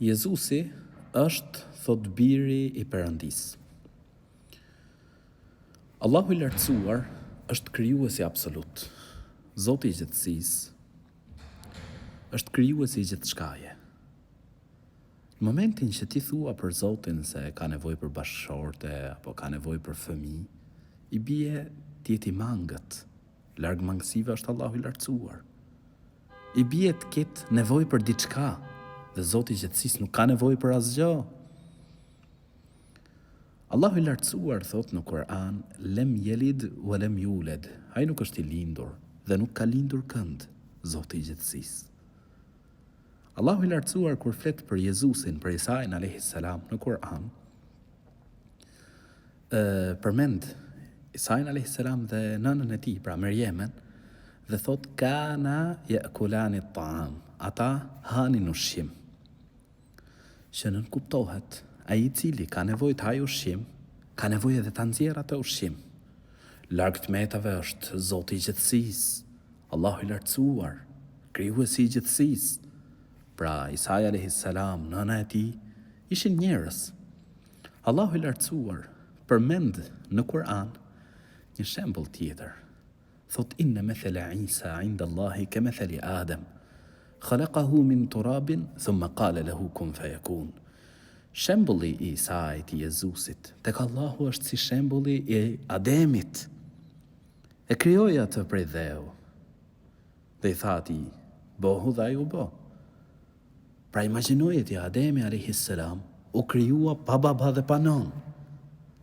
Jezusi është, thotë biri i Perëndisë. Allahu i Lartësuar është krijuesi absolut, Zoti i gjithësisë, është krijuesi i gjithçkaje. Në momentin që ti thua për Zotin se ka nevojë për bashkëshorte apo ka nevojë për fëmijë, i bie të jetë i mangët. Larg mangësive është Allahu i Lartësuar. I bie të ketë nevojë për diçka dhe Zoti i gjithësisë nuk ka nevojë për asgjë. Allahu i Lartësuar thotë në Kur'an, Lem jelid wa lem juled, Ai nuk është i lindur dhe nuk ka lindur kënd, Zoti i gjithësisë. Allahu i Lartësuar kur flet për Jezusin, për Isain alejhi selam në Kur'an, e përmend Isain alejhi selam dhe nënën e tij, pra Merjemen, dhe thotë kana ya'kulani at-ta'am, ata hanin ushqim. Që nënkuptohet, ai i cili ka nevojë të hajë ushqim, ka nevojë edhe ta nxjerrë atë ushqim. Larg të metave është Zoti i gjithësisë, Allahu i Lartësuar, Krijuesi i gjithësisë. Pra, Isai alejhi selam, nëna e tij, ishin njerëz. Allahu i Lartësuar përmend në Kur'an një shembull tjetër. Thotë inne methele Isa inda Allahi ke metheli Adem, khalaqahu min turabin thumma qale lehu kun feyekun. Shembulli i Isait, i Jezusit, tek Allahu është si shembulli i Ademit. E krijoi atë prej dheu dhe i tha atij, Bëhu dhe ai u bë. Pra imagjinoje ti Ademi alejhi selam u krijua pa baba dhe pa nënë.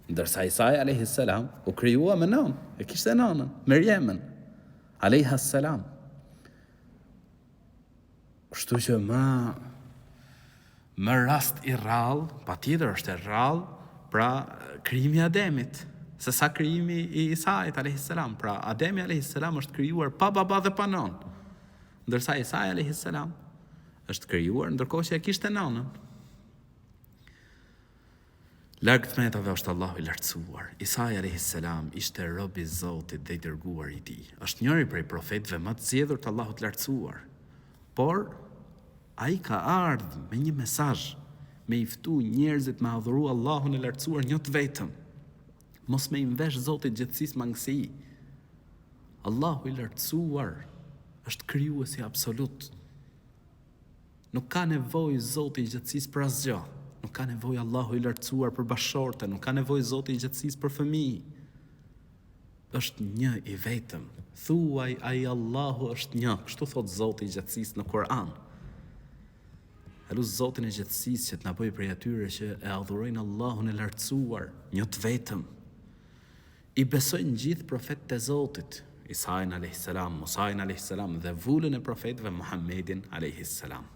Ndërsa Isai alejhi selam u krijua me nënë, e kishte nënën, Merjemen alejha selam. Kështu që më më rast i rrallë, patjetër është e rrallë, pra krijimi i Ademit, se sa krijimi i Isait alejhi selam. Pra Ademi alejhi selam është krijuar pa baba dhe pa nënë. Ndërsa Isai alejhi selam është krijuar ndërkohë që e kishte nënën. Larg të metave është Allahu i lartësuar. Isai alejhi selam ishte rob i Zotit dhe i dërguar i tij. Është njëri prej profetëve më të zgjedhur të Allahut të lartësuar. Por ai ka ardhur me një mesazh, me i ftu njerëzit me adhuru Allahun e lartësuar një të vetëm. Mos me i mvesh Zotit gjithësisë mangësi. Allahu i Lartësuar është krijuesi absolut. Nuk ka nevojë Zoti i gjithësisë për asgjë. Nuk ka nevojë Allahu i Lartësuar për bashkëshorte, nuk ka nevojë Zoti i gjithësisë për fëmijë. Është një i vetëm. Thuaj ai Allahu është një, kështu thotë Zoti i gjithësisë në Kur'an. E lus Zotin e gjithësisë që të na bëjë prej atyre që e adhurojnë Allahun e Lartësuar, një të vetëm. I besojnë gjithë profetët e Zotit, Isain alejhi selam, Musain alejhi selam dhe vulën e profetëve Muhammedin alejhi selam.